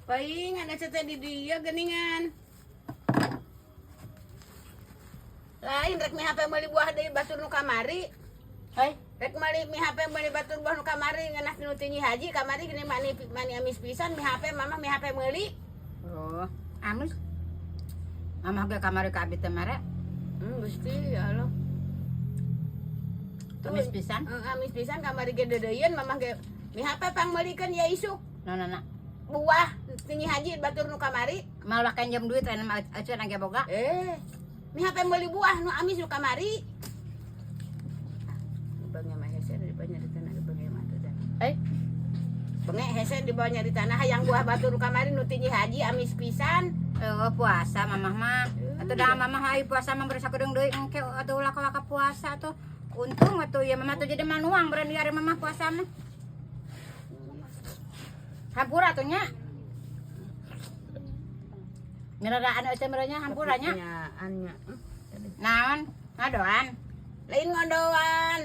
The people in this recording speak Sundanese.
Paingan asa teh di dieu geuningan. Lain rek mihape meuli buah deui batur nu kamari. Hei, Rek meuli mihape meuli batur buah nu kamari ngeunah nu ti Nyi Haji kamari geuning mani mani amis pisan mihape mamah mihape meuli. Oh, amis. Mamah ge kamari ka abi teh mere. Gusti ya Allah. Tuh, Amis pisan. Amis pisan kamari ge deudeuieun mamah ge mihape pangmeulikeun ya isuk Nona buah ti Nyi Haji batur nu kamari. Malah kanjam duit aya mah acuan ge boga. Eh, mihape meuli buah nu amis nu kamari. Benge mah hese di bawah nyari tanah benge mah tuh dah. Eh, Benge hese di bawah nyari tanah hayang buah batur nu kamari nu ti Nyi Haji amis pisan. Oh, puasa mamah mah. Atuh dah mamah hayu puasa mah beri sakedeung deui engke atuh ulah ka puasa tuh. Untung atuh ya mamah tuh jadi manuang berani ari mamah puasa mah. Hampura tuh nya. Miraraan eueuh merenya hampura nya. Nya. Naon? Ngadoan. Lain ngondoan.